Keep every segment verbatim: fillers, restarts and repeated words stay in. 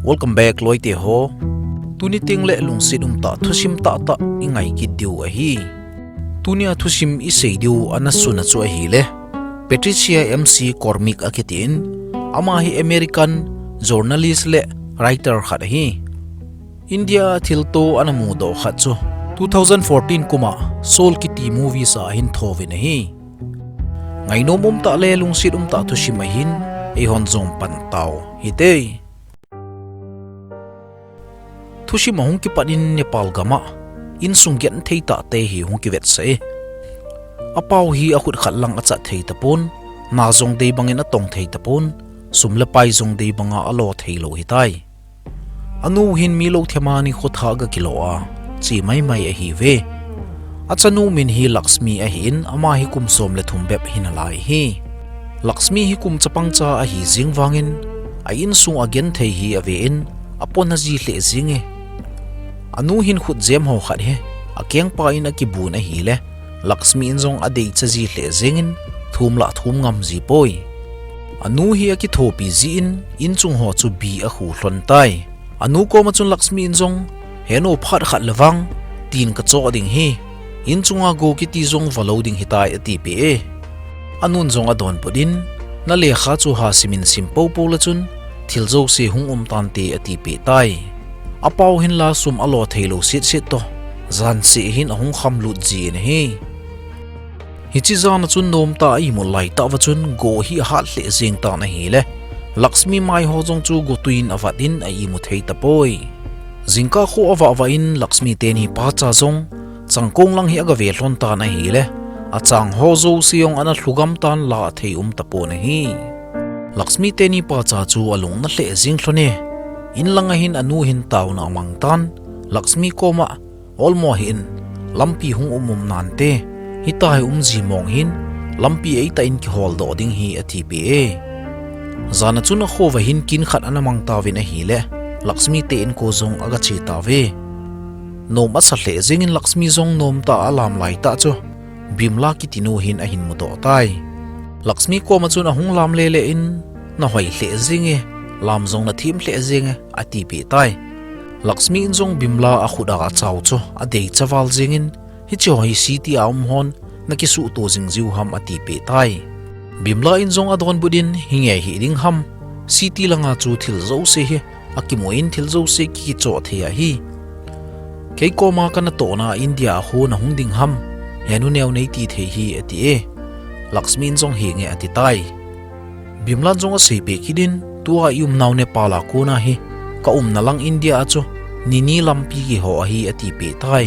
Welcome back, loite ho. Tuni teng le lungset umtah thusim tahtah i ngai kit diu ahi. Tunia thusim i sei diu ana suna chu ahile Patricia M C Cormick akitin, ama hi American journalist le writer khat ahi. India thilto ana mudoh khat chu two thousand fourteen kuma Soul kiti movie a hin thouvin ahi. Ngainom umtah le lungset umtah thusim ahin, eihon jong pan tau hite. Thusim ahung kipat in Nepal gam a insung genthei tahte hi hung kivetsah e. Apau hi akhut khat lang achat thei tapon, na jong dei bangin atong thei tapon, sum le pai jong dei banga alo thei lou hitai. Anu hin mi lou themani khotha aga kilo a, che maimai ahiuve. Achanu min hi Lakshmi ahin, ama hi kum som le thum bep hinalai hi. Lakshmi hi kum chapang cha ahi jeng vangin, a insung a genthei hi avein, apona ji lheh jenge. Anu hin khut jem ho khat hi akengpa in akibun ahile, Lakshmi in jong adeicha ji lheh jengin, thum lah thum ngam ji poi. Anu hi akithopi jin, inchung ho chu bi akhu lhon tai. Anu koma chun Lakshmi in jong, "Henu, phat khat le vang tin kachoh ding hi, inchunga go kiti jong valou ding hitai," atipeh e. Anun jong adonbut in, "Na lekha chu hasimin sim popo le chun thil jouse hung um tante," atipeh tai. Apau hin la sum alo thei lou setset toh, jan seh hin ahung khamlut jin ahi. Hiche jan a chun nomtah a imut laitah uva chun go hi ahat lheh jeng tan ahile, Lakshmi mai ho jong chu gotui in avat in a imu thei tapoi. Jingkah kho avah vah in Lakshmi teni pacha jong changkong lang hi aga ve lhon tan ahile, achang ho jouse jong ana lhugam tan, la athei um tapon ahi. Lakshmi teni pacha chu alung ana lheh jeng lhon e. In langa hin anu hin taona amang tan, Lakshmi koma, "Olmo hih in, lampi hung um um nante, hitia hi um ji mong hih in, lampi eitah in kihol doh ding hi," atipeh e. Jan a chun akho uva hin kin khat ana mang tauvin ahile, Lakshmi te inko jong aga che tauve. Nom asa lheh jengin Lakshmi jong nomtah a alam laitah chu Bimla kiti nu hin ahin mudoh tai. Lakshmi koma chun ahung lam lele in, "Na hoi lheh jenge, lam jong na them lheh jenge," atipeh tai. Lakshmi in jong Bimla akhut a achao chu adeicha val jengin, "Hiche ho hi city a um hon na kisuhto jing jiu ham?" atipeh tai. Bimla in jong adonbut in, "Hinge hiding ham, city langa chu thil jouse hi akimu in thil jouse kikichoh thei ahi. Kei koma kana tohna India a khu na hung ding ham, henu neo nei ti thei hi," ati e. Lakshmi in jong, "Hinge," ati tai. Bimla in jong aseipeh kit in, "Tua i umnau Nepal a kona hi ka umna lang India a chu nini lampi kiho ahi," atipeh tai.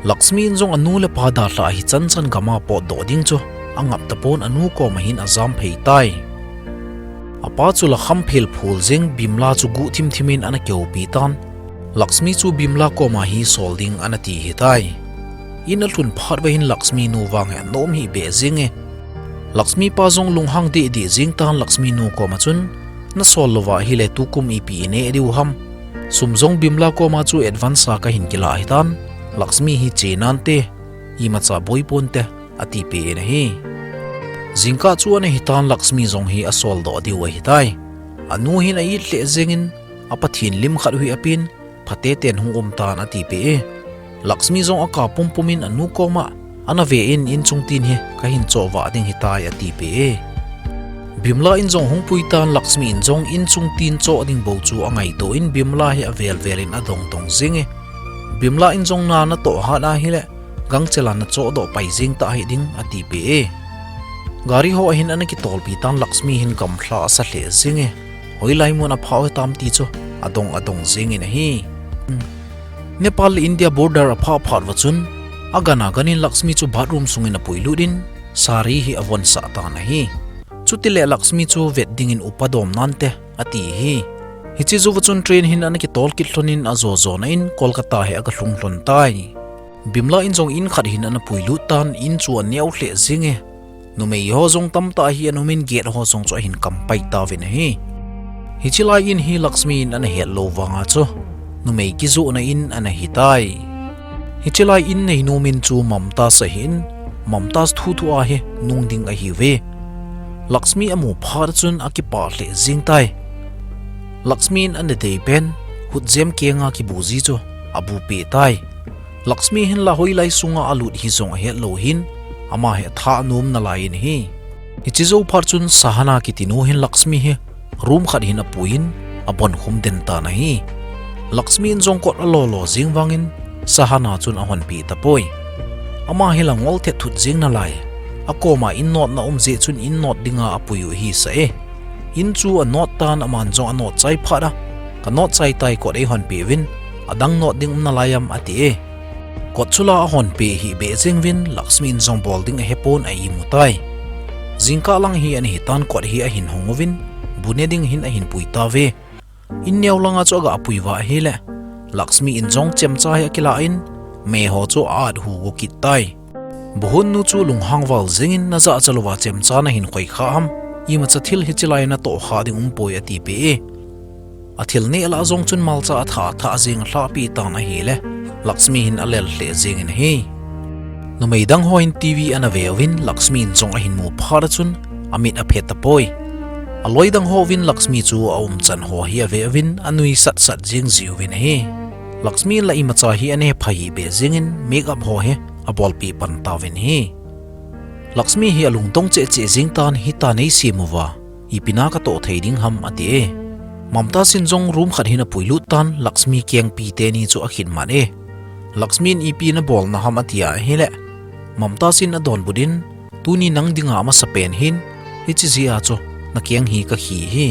Lakshmi in jong anu le apa dalha hi chanchan gam a potdoh ding chu angap tapon, anu koma hin ajam phei tai. Apa chu la kham phel phul jeng, Bimla chu guh thim thim in ana keupi tan. Lakshmi chu Bimla koma hi sol ding ana ti hitai. In alhun phat uva hin Lakshmi nu vang hi anom hih beh jenge. Lakshmi pa jong lunghang deh deh jeng tan, Lakshmi nu koma chun, "Na sol louva ahile tukum ipi i neh diu ham? Sum jong Bimla koma chu advance a kahin kila hitan, Lakshmi hi che nante, imacha boi ponte," atipeh in ahi. Jingkah chu ana hitan, Lakshmi jong hi asol doh diu ahitai. Anu hin a-it lheh jengin, "A Pathen lim khat u hi apen, phate ten hung um tan," atipeh e. Lakshmi jong akap pumpum in anu koma, "Ana ve in, inchung tin hi kahin choh vah ding hitai," atipeh e. Bimla in jong hung pui tan, Lakshmi in jong inchung tin choh ding bou chu angaito in, Bimla hi avel vel in adong dong jenge. Bimla in jong, "Na natoh hat ahile, gangchel a nachoh doh pai jeng ta hih ding," atipeh e. Gari ho a hin ana kitolpi tan, Lakshmi hin gamlha asa lheh jenge. Hoilai mun aphah u hitam ti chu adong adong jengin ahi. Nepal le India border aphah phat uva chun, agan agan in Lakshmi chu bathroom sungin apuilut in, sari hi avonsah tan ahi. Chutile Lakshmi chu vet dingin upa dom nante ati hi. Hiche jou uva chun train hin ana kitol kit lhon in, ajo jona in Kolkata hi aga lhung lhon tai. Bimla in jong in khat hin ana puilut tan, in chu aneo lheh jenge. Numei ho jong tamtah hi ana um in, gate ho jong chu ahin kam pai tauvin ahi. Hiche lai in hi Lakshmi in ana het lou vanga chu numei kijohna in ana hitai. Hiche lai in neinom in chu Mumtaz ahin, Mumtaz thuthu a hi nung ding ahiuve. Lakshmi amu phat chun akipah lheh jeng tai. Lakshmi in ana dei pen, hutjem kenga kibu ji chu abu peh tai. Lakshmi hin la hoilai sunga alut hi jong ahet lou hin, ama hi atha nom nalai in ahi. Hiche jou phat chun Sahana kiti nu hin Lakshmi hi room khat hin apuiyin, abon khum den tan ahi. Lakshmi in jong kot alolo jing vangin, Sahana chun ahon peh tapoi. Ama hi la ngol thet thut jing nalai. Akoma in notna um jeh chun in not dinga apui u ahi sa e. In chu anot tan aman jong anot chai phat a, ka not chai tai kot eihon peh uvin, adang not ding um nalai am ati e. Kot chu la ahon peh hi beh jeng uvin Lakshmi in jong bol ding ahepon a imu tai. Jingkah lang hi ana hitan kot hi ahin hong uvin, bu ne ding hin ahin pui tauve. In neo langa chu aga pui uva ahile, Lakshmi in jong chemcha hi akilah in, me ho chu a-at hu go kit tai. Bu hon nu chu lunghang val jengin najah cha louva chemcha nahin khoi kha ham, imacha thil hiche lai natoh kha ding umpoi ati peh e. Athil neh lah jong chun malcha atha atha jeng alhah peh tan ahile, Lakshmi hin alel lheh jengin ahi. Numei dang ho hin TV ana ve uvin Lakshmi in jong ahin mu phat a chun amit aphe tapoi. Aloi dang ho uvin Lakshmi chu aumchan ho hi ave uvin anui sat sat jeng ji uvin ahi. Lakshmi in la imacha hi ana hepha hi beh jengin make up ho hi abolpeh pan tauvin ahi. Lakshmi hi alungdong cheh cheh jeng tan hita nei sem uva, ipi na katoh thei ding ham ati e. Mamta in jong room khat hin apui lut tan Lakshmi kengpi teni chu akhin man e. Lakshmi in ipi nabol na ham ati a ahile, Mamta in adonbut in, tuni nang dinga amasapen hin, hiche jeh a chu nakeng hi kakhi hi.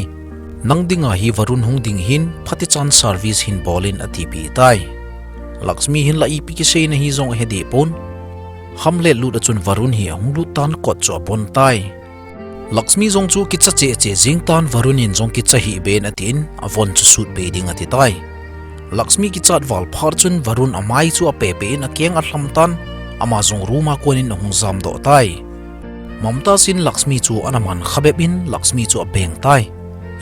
Nang dinga hi Varun hung ding hin, phatichan service hin bol in ati peh tai. Lakshmi hin la ipi kisei na hi jong ahe deh pon. Hamlet lut a chun Varun hi ahung lut tan kot chu abon tai. Lakshmi jong chu kicha cheh cheh jeng tan Varun in jong kicha hih beh in atin, avon chu sut be ding ati tai. Lakshmi kichat val phat chun Varun amai chu ape pe in akeng alham tan, ama jong room a konin ahung jamdoh tai. Mamta in Lakshmi chu ana man kha bep in Lakshmi chu abeng tai.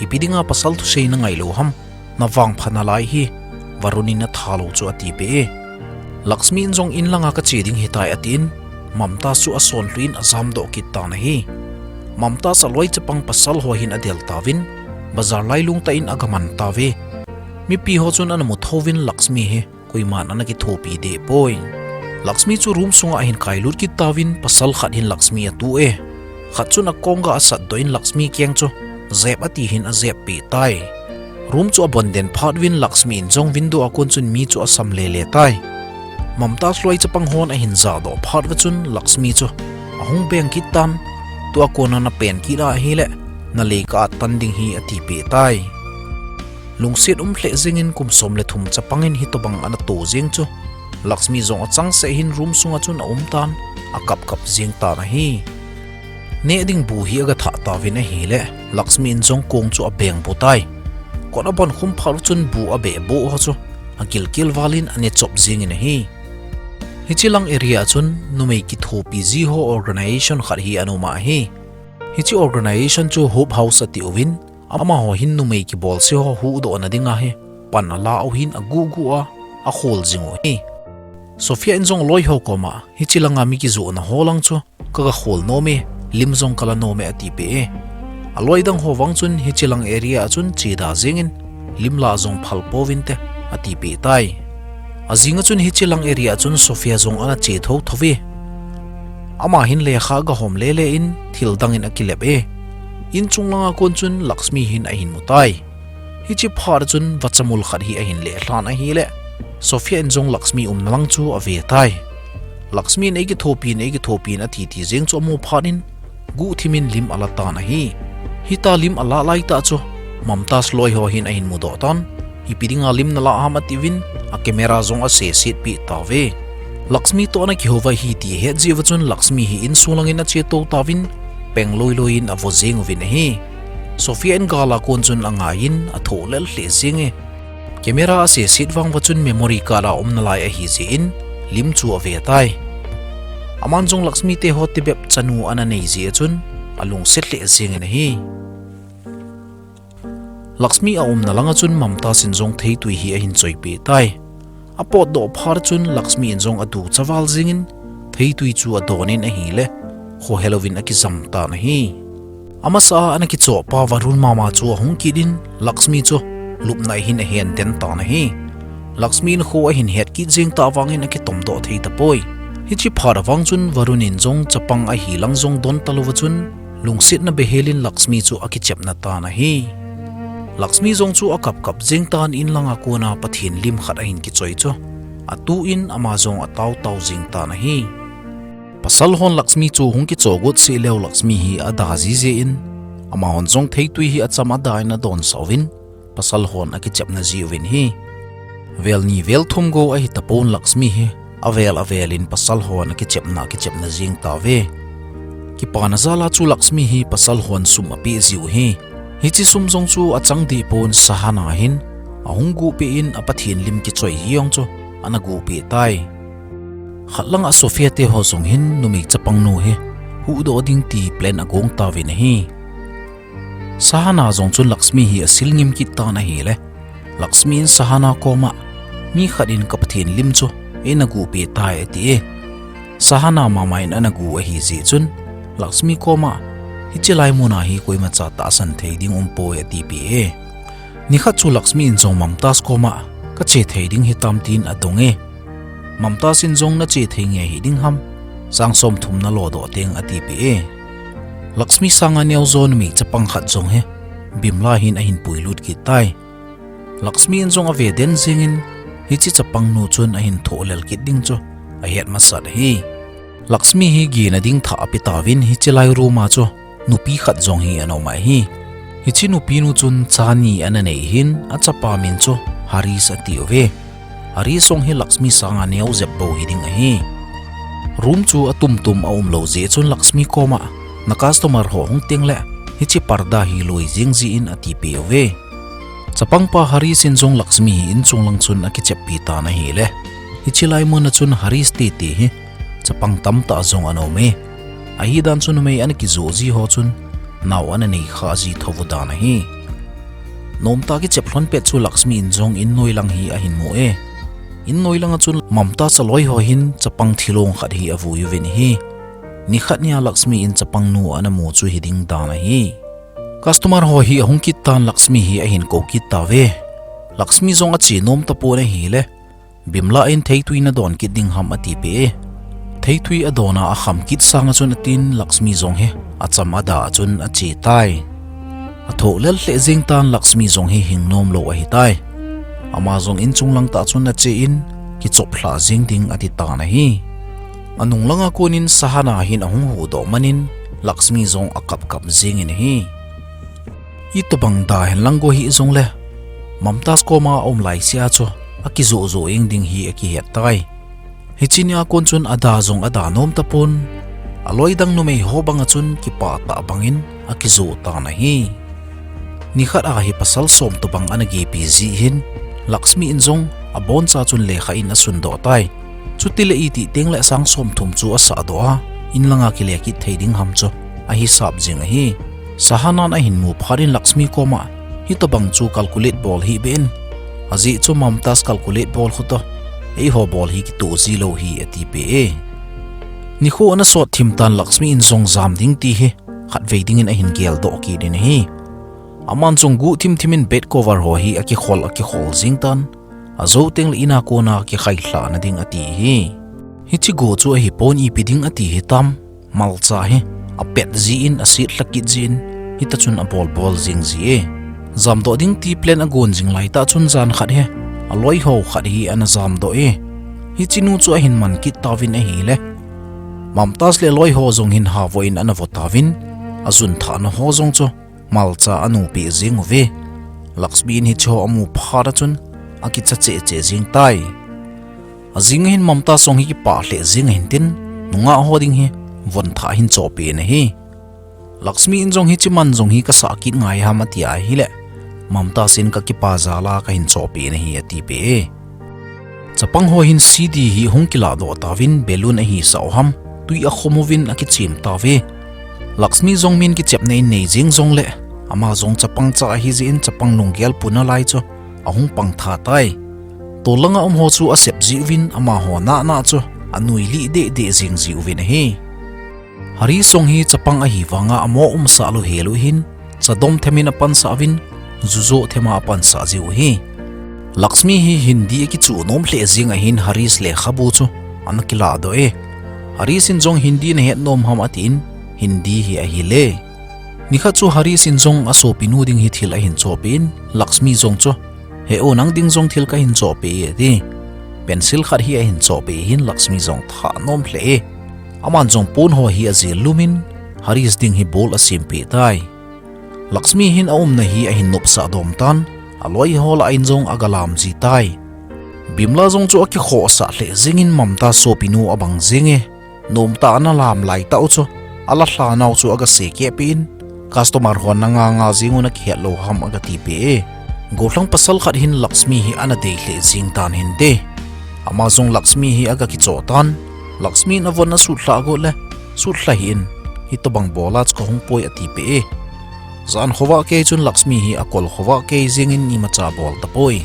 Ipi dinga pasal thusei nangai lou ham, navangpha nalai hi, Varun in atha lou chu ati peh e. Lakshmi in jong in langa kache ding hitai atin, Mamta chu asonlhu in ajamdoh kit tan ahi. Mamta aloi chapang pasal ho hin adel tauvin, bazar lailung tah in agaman tauve. Mipi ho chun ana mu thouvin Lakshmi hi koiman ana kithopi deh poi. Lakshmi chu room sunga ahin kailut kit tauvin pasal khat hin Lakshmi atu e. Khat chun akonga asatdoh in Lakshmi keng chu jep ati hin ajep peh tai. Room chu abon den phat uvin Lakshmi in jong window a kon chun mi chu asam lele tai. Mamta loi chapang hon ahin jahdoh phat uva chun Lakshmi chu ahung beng kit tan, tua kona napen kit ahile, nalei ka-at tan ding hi ati peh tai. Lungset um lheh jengin kum som le thum chapangin hitobang ana to jeng chu, Lakshmi jong achangseh hin room sunga chun aum tan, akap kap jeng tan ahi. Neh ding bu hi aga thah tauvin ahile, Lakshmi in jong kong chu abeng bu tai. Kot abon khum phat uchun bu abeh bu ho chu agilkel valin ane chop jengin ahi. Hiche lang area a chun numei kithopi ji ho organization khat hi ana um ahi. Hiche organization chu Hope House ati uvin, amaho hin numei kibolse ho huhdohna dinga hi pan ala u hin aguh guh a, akhol jing u ahi. Sophia in jong aloi ho koma, hiche langa mi kijohna ho lang chu kaga khol nom e, lim jong kala nom e ati peh e. Aloi dang ho vang chun hiche lang area a chun cheda jengin, lim la jong phal pouvinte ati peh tai. Ajing a chun hiche lang area a chun Sophia jong ana che thotho uve. Ama hin lekha aga hom lele in thil dangin akilep e. In chung langa kon chun Lakshmi hin ahin mu tai. Hiche phat a chun vachamul khat hi ahin leh lhan ahile, Sophia in jong Lakshmi umna lang chu ave tai. Lakshmi in eikithopi in, eikithopi in ati ti jeng chu amu phat in, guhthim in lim ala tan ahi. Hita lim ala laitah chu, Mamta loi ho hin ahin mudoh tan. Ipi dinga lim nala ham ati uvin, a camera jong aseset peh tauve. Lakshmi toh ana kihou uva ahi ti ahet jeh uva chun Lakshmi hi insung langin ache tou tauvin, peng loi loi in avo jeng uvin ahi. Sophia in gal a kon chun angai in athoh lel lheh jeng e. Camera aseset vang uva chun memory card a um nalai ahi jeh in lim chu ave tai. Aman jong Lakshmi te ho tibep chanu ana nei jeh a chun alungset lheh jeng in ahi. Lakshmi aumna langa chun Mamta in jong theitui hi ahin choipeh tai. Apotdoh phat chun Lakshmi in jong aducha val jeng in theitui chu adon in ahile, khohelouvin akijam tan ahi. Amasa a ana kichoh pa Varun mama chu ahung kit in Lakshmi chu lupna ahin ahen den tan ahi. Lakshmi in kho ahin het kit jeng tah vangin akitom doh thei tapoi. Hichi phat avang chun Varun in jong chapang ahi lang jong don talou va chun lungsetna behelin Lakshmi chu akichepna tan ahi. Lakshmi jong chu akap kap jeng tan in langa kona Pathen lim khat ahin kichoi chu. Atu in ama jong atao tao jeng tan ahi. Pasal hon Lakshmi chu hung kicho got seh leu Lakshmi hi ada jiji in, amahon jong theitui hi acham ada in adon sauvin, pasal hon akichepna ji uvin ahi. Vel ni vel thum go ahi tapon Lakshmi hi avel avel in pasal hon akichepna kichepna jeng tauve. Kipana jal a chu Lakshmi hi pasal hon sum apeh jiu ahi. Hichi sum jong chu achang deh pon Sahana hin ahung guhpeh in a Pathen lim kichoi hi jong chu ana guhpeh tai. Khat langa Sophia te ho jong hin numei chapang nu hi huhdoh ding ti plan agong tauvin ahi. Sahana jong chun Lakshmi hi asil ngim kit tan ahile, Lakshmi in Sahana koma, mi khat in ka Pathen lim chu eina guhpeh tai ati e. Sahana mama in ana guh ahi jeh chun Lakshmi koma, hichi lai muna hi koimacha tahsan thei ding umpoi atipeh e. Nikhat chu Lakshmi in jong Mamtas koma, kache thei ding hitam tin adong e. Mamtas in jong nache thei nge hiding ham, sang somthum nalodoh teng atipeh e. Lakshmi sanga neojo numei chapang khat jong hi Bimla hin ahin puilut kit tai. Lakshmi in jong ave den jengin, hichi chapang nu chun ahin thohlel kit ding chu ahet masat ahi. Lakshmi hi gihna ding thah ape tauvin hichi lai room a chu nupi khat jong hi ana um ahi. Hichi nupi nu chun cha ni ana nei hin achapa min chu Harish atiuve. Harish jong hi Lakshmi sanga neo jep bou hiding ahi. Room chu atum tum aum lou jeh chun Lakshmi koma, na customer ho hung tengle hichi parda hi loi jeng jin atipeh uve. Chapangpa Harish in jong Lakshmi hi inchung lang chun akicheppi tan ahile, hichi lai muna chun Harish titi hi chapang tamtah jong ana um e. Ahidan chu numei ana kijoh ji ho chun nao ana nei kha ji thou dan ahi. Nomtah kichep lhon pet chu Lakshmi in jong innoi lang hi ahin mu e. Innoi langa chun Mamtas aloi ho hin chapang thilong khat hi avui uvin ahi. Nikhat nia Lakshmi in chapang nu ana mu chu hiding dan ahi. Customer ho hi ahung kit tan Lakshmi hi ahin kou kit tauve. Lakshmi jong ache nom tapon ahile, Bimla in theitui nadon kit ding ham atipeh e. Theitui adon a akham kit sanga chun atin Lakshmi jong hi acham ada a chun ache tai. Athohlel lheh jeng tan Lakshmi jong hi hing nom lou ahitai. Ama jong inchung lang tah chun ache in kichop lhah jeng ding ati tan ahi. Anung langa konin Sahana hin ahung huhdoh manin Lakshmi jong akap kap jengin ahi. Itobang da henlang go hih jongle, Mamtas koma aum laisea chu akijoh joh jeng ding hi akihet tai. Hichi nia kon chun ada jong ada nom tapon, aloi dang numei ho banga chun kipah tah bangin akijoh tan ahi. Nikhat a hi pasal som tobang ana gepi ji hin, Lakshmi in jong aboncha chun lekha in asundoh tai. Chutile itih tengle sang somthum chu asahdoh a, in langa kile kit thei ding ham chu ahisap jing ahi. Sahanan ahin mu phat in Lakshmi koma, hitobang chu calculate bol hih beh in, ajeh chu Mamtas calculate bol khu toh, eiho bol hi kitoh ji lou hi atipeh e. Nikho ana sot thim tan Lakshmi in jong jam ding ti hi khatvei dingin ahin geldoh kit in ahi. Aman jong guh thim thim in bed cover ho hi akikhol akikhol jeng tan, ajou tengle ina kona kikhailhah na ding ati hi. Hichi go chu ahipon ipi ding ati hitam, malcha hi apet jin aset lha kit jin, hita chun abol bol jeng ji e. Jamdoh ding ti plan agon jing laitah chun jan khat hi aloi ho khat hi ana jamdoh e. Hichi nu chu ahin man kit tauvin ahile, Mamtas le aloi ho jong hin havoh in ana vo tauvin, ajun thahna ho jong chu malcha anopeh jeng uve. Lakshmi in hichi ho amu phat a chun akicha cheh cheh jeng tai. Ajing ahin Mamtas jong hi kipah lheh jeng ahin tin, nungah ho ding hi von thah ahin chohpeh in ahi. Lakshmi in jong hichi man jong hi kasah kit ngai ham ati ahile, Mamtas in kakipa jal a kahin chohpeh in ahi atipeh e. Chapang ho hin C D hi hung kilahdoh tauvin balloon ahisah u ham, tui akhum uvin akichem tauve. Lakshmi jong min kichepna in nei jeng jongle, ama jong chapang cha ahijeh in chapang lunggel puna lai chu ahung pang tha tai. Tol langa um ho chu asep ji uvin amaho nah nah chu anui lih deh deh jeng ji uvin ahi. Harish jong hi chapang ahi vanga amo umsah lou hel u hin, chadom them in apansah uvin, jujo thema apansah jiu ahi. Lakshmi hi Hindi akichuh nom lheh jing ahin Harish lekhabu chu ana kiladoh e. Harish in jong Hindi nahet nom ham atin, Hindi hi ahile. Nikhat chu Harish in jong asopinu ding hi thil ahin chohpeh in, Lakshmi jong chu, "He u, nang ding jong thil kahin chohpeh e," ati. Pencil khat hi ahin chohpeh in Lakshmi jong thanom lheh e. Aman jong pon ho hi ajil lumin, Harish ding hi ball asempeh tai. Lakshmi hin aumna hi ahin nopsah dom tan, aloi ho lah in jong agalam ji tai. Bimla jong chu akikhohsah lheh jingin Mamta sopinu abang jing e. Nomtah a ana lam laitah u chu, ala lhanau chu agasekeh peh in, customer hon nanga nga jing u nakihet lou ham agatipeh e. Gollhang pasal khat hin Lakshmi hi ana dei lheh jing tan hinte. Ama jong Lakshmi hi agakichoh tan, Lakshmi in avon asutlhah got le, "Sutlha hih in, hitobang bol a chu kahung poi," atipeh e. Jan khovah kei chun Lakshmi hi akol khovah kei jingin imacha bol tapoi.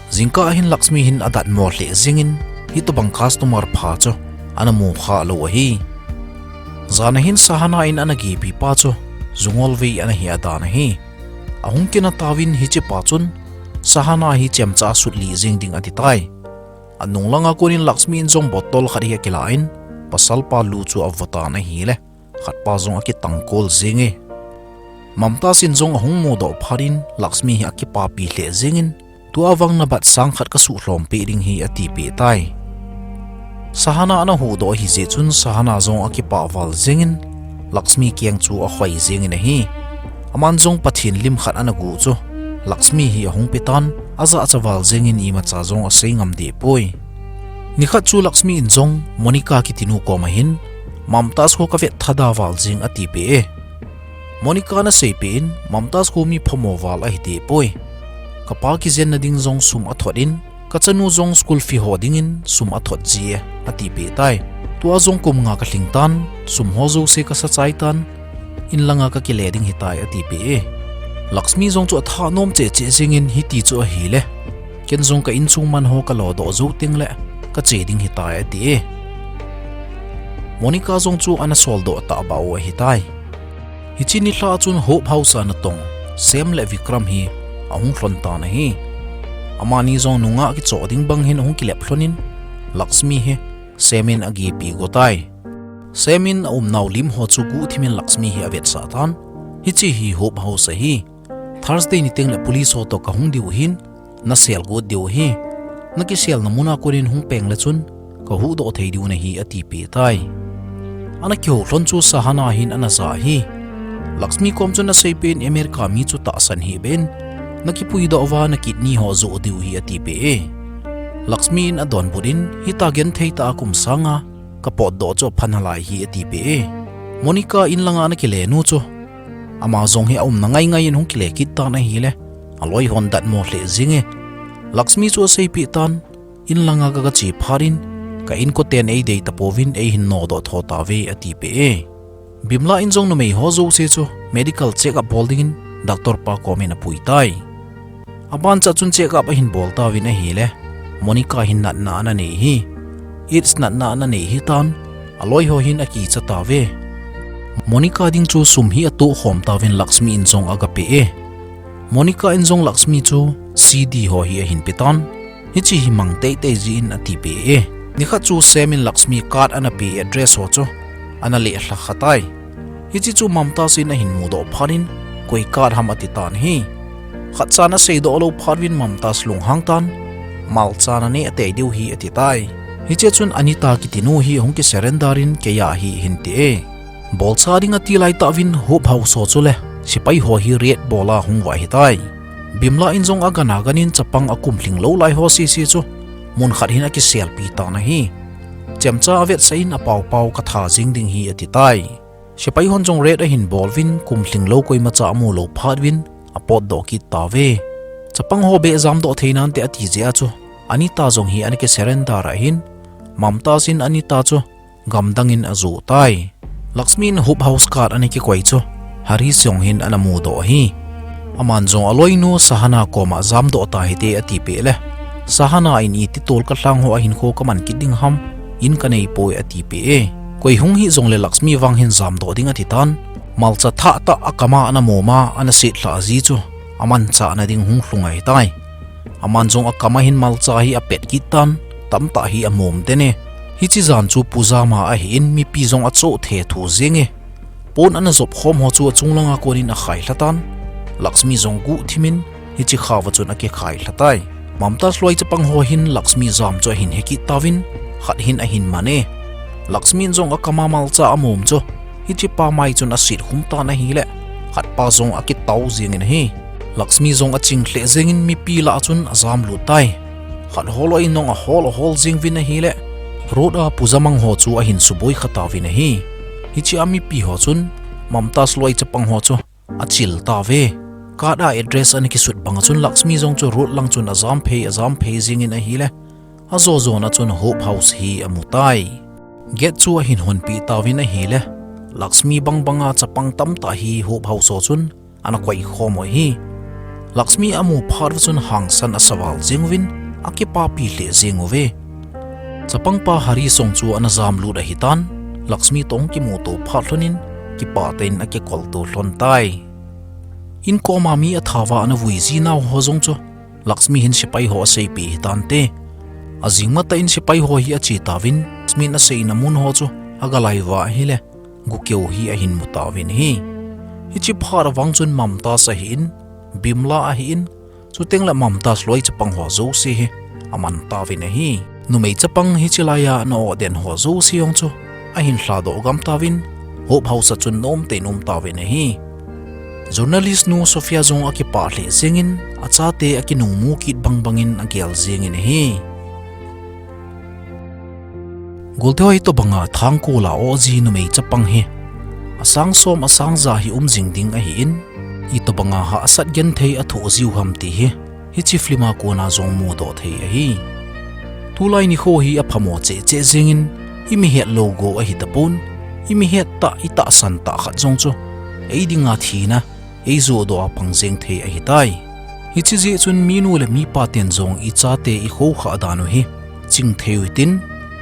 Jingkah ahin Lakshmi hin adatmo lheh jingin, hitobang customer pha chu ana mukhah lou ahi. Jan ahin Sahana in ana gepi pa chu, ju ngolvei ana hi adan ahi. Ahung kina tauvin hichepa chun, Sahana hi chemcha a sutlih jing ding atitai. Anung langa konin Lakshmi in jong bottle khat hi akilan, pasalpa lu chu avotan ahile, khatpa jong akitangkol jing e. Mamta in jong ahung mudoh phat in Lakshmi hi akipapi lheh jingin, "Tua vang nabat sang khat kasuhlhom peh ding hi," atipeh tai. Sahana ana huhdoh ahijeh chun Sahana jong akipah val jingin, Lakshmi keng chu ahoi jingin ahi. Aman jong Pathen lim khat ana guh chu, Lakshmi hi ahung petan, ajahcha val jingin imacha jong asei ngam deh poi. Nikhat chu Lakshmi in jong Monica kitinu koma hin, "Mamta kho kavet thada val jing," atipeh e. Monica in aseipeh in, "Mamta kho mi phamo val ahi deh poi. Kapa kijenna ding jong sum athot in, kachanu jong school fee ho dingin sum athot ji e," atipeh tai. "Tua jong kum nga kalhing tan, sum ho jouse kasa chai tan, in langa kakile ding hitai," atipeh e. Lakshmi jong chu athanom cheh cheh jingin hiti chu ahile, "Ken jong ka insung man ho kalodoh jou tengle kache ding hitai," ati e. Monica jong chu ana soldoh tahbeh u ahitai. Hiche nilhah chun Hope House a natong Sam le Vikram hi ahung lhon tan ahi. Amani jong nungah kichoh ding bang hin ahung kilep lhonin, Lakshmi hi Sam in agepi gotai. Sam in aumnau lim ho chu guhthimin Lakshmi hi avetsah tan. Hiche hi Hope House ahi. Thursday nitengle police ho toh kahung diu ahin, nasel got diu ahi. Nakiselna muna konin hung pengle chun kahuhdoh thei diu nahi, atipeh tai. Ana kihou lhon chu Sahana hin ana ja ahi. Lakshmi kom chun aseipeh in, America mi chu tahsan hihbeh in, nakipuidoh uva nakidney ho joh diu ahi, atipeh e. Lakshmi in adonbut in, hita genthei tah a kum sanga kapotdoh chu apha nalai ahi, atipeh e. Monica in langa ana kile nu chu, ama jong hi aumna ngaingai in hung kile kit tan ahile, aloi hon datmo lheh jing e. Lakshmi chu aseipeh tan, in langa ka, kache phat in, ka inkoten eidei tapouvin eihin nodoh tho tauve, atipeh e. Bimla in jong numei ho jouse chu medical check up bol dingin doctor pa komin apui tai. Abanchat chun check up ahin bol tauvin ahile, Monica hin natna ana nei ahi. AIDS natna ana nei ahitan, aloi ho hin akicha tauve. Monica ding chu sum hi atohkhom tauvin Lakshmi in jong agapeh e. Monica in jong Lakshmi chu CD ho hi ahin petan, hiche hi mang teitei jeh in, atipeh e. Nikhat chu Sam in Lakshmi card ana pe address ho chu ana lelha kha tai. Hiche chu Mamta in ahin mudoh phat in, koi card ham atitan ahi. Khatchan aseidoh lou phat uvin Mamta lunghang tan, malcha naneh tei diu ahi, atitai. Hiche chun Anita kitinu hi ahung kisurrender in, keiya ahi, ahin ti e. Bolcha ding ati laitah uvin Hope House ho chule sepai ho hi raid bola hung uva ahitai. Bimla in jong agan aganin chapang akumlhing lou lai ho sese chu munkhat hin akiselpi tan ahi. Chemcha avetsah in, apaopao katha jing ding ahi, atitai. Sepai hon jong raid ahin bol uvin kumlhing lou koimacha amu lou phat uvin apotdoh kit tauve. Chapang ho beh jamdoh thei nante ati jeh a chu Anita jong hi ana kisurrender ahin, Mamta in Anita chu gamdang in ajoh tai. Lakshmi in Hope House card ana kikoi chu Harish jong hin ana mudoh ahi. Aman jong aloinu Sahana koma jamdoh tahite atipeh le, Sahana in iti tol kalhang ho ahinkho kaman kit ding ham, in kanei poi, atipeh e. Koi hung hih jongle Lakshmi vang hin jamdoh ding atitan, malcha thah tah akama ana moma ana setlhah ji chu amanchah nading hung lhung ahitai. Aman jong akam a hin malcha hi apet kit tan, tamtah hi amom den e. Hiche jan chu Pu Jam a ahin mipi jong achoh thethu jeng e. Pon ana jop khom ho chu achung langa konin akhai lha tan. Laxmi jong guh thimin hiche khao a chun akikhai lha tai. Mamtas loi chapang ho hin Laxmi jam chu ahin he kit tauvin, khat hin ahin man e. Laxmi in jong akam a malcha amom chu hiche pa mai chun asit khum tan ahile, khat pa jong akitau jeng in ahi. Laxmi jong aching lheh jeng in mipi lah a chun ajam lut tai. Khat ho loi in jong ahol ahol jeng uvin ahile, road a Pu Jamang ho chu ahin suboi kha tauvin ahi. Hiche a mipi ho chun Mamtas loi chapang ho chu achil tauve. Card a address ana kisut bang a chun Laxmi jong chu road lang chun ajam phei, ajam phei jeng in ahile, ajo jon a chun Hope House hi amu tai. Gate chu ahin honpeh tauvin ahile, Laxmi bang bang a chapang tamtah hi Hope House a chun ana koi khom u ahi. Laxmi amu phat uva chun hangsan asa val jeng uvin, akipapi lheh jeng uve. Chapang pa Hari Song chu ana jam lut ahitan, Laxmi toh kimuto phat lhon in, kipah tah in akikol to lhon tai. Inkom a mi athao va ana vui ji nau ho jong chu Laxmi hin sepai ho aseipeh ahi tante. Ajing matah in sepai ho hi ache tauvin, Laxmi in aseina mun ho chu aga lai uva ahile, gukeu hi ahin mu tauvin ahi. Hiche phat a vang chun Mamtas ahin, Bimla ahin, chuteng le Mamtas loi chapang ho jouse hi aman tauvin ahi. Numei chapang hiche lai a ana oh den ho jouse jong chu ahin lhadoh gam tauvin, Hope House a chun nomtah in um tauvin ahi. Journalist nu Sophia jong akipah lheh jeng in, achate akinung mu kit bang bang in agel jeng in ahi. Golte ho, hitobang a thangkol a oh ji numei chapang hi asang som asang ja hi um jing ding ahin, hitobang a hahsat genthei athoh jiu ham ti hi hiche film a kon a jong mudoh thei ahi. Tulai nikho hi aphamo cheh cheh jeng in, i mihet lou go ahi tapon, i mihet tah, i tahsan tah khat jong chu ei dinga thina eijoh doh a pang jeng thei ahitai. Hiche jeh chun minu le mipa ten jong i chate i khoukhah dan u hi ching thei u hitin,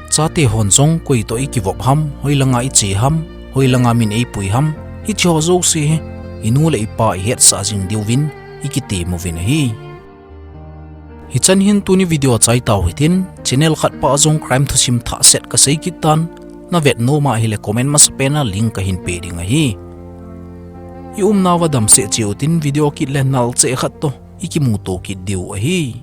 chate hon jong koi toh i kivop ham, hoilanga i che ham, hoilanga min eipui ham, hiche ho jouse hi i nu le i pa i hetsah jing diuvin i kitem uvin ahi. Hichan hin tuni video achai tau hitin, channel khat pa a jong crime thusim thah set kasei kit tan, na vet nom ahile comment masapen a link kahin pe ding ahi. I umnauva damsel cheh utin, video kit le nal cheh khat toh i kimuto kit diu ahi.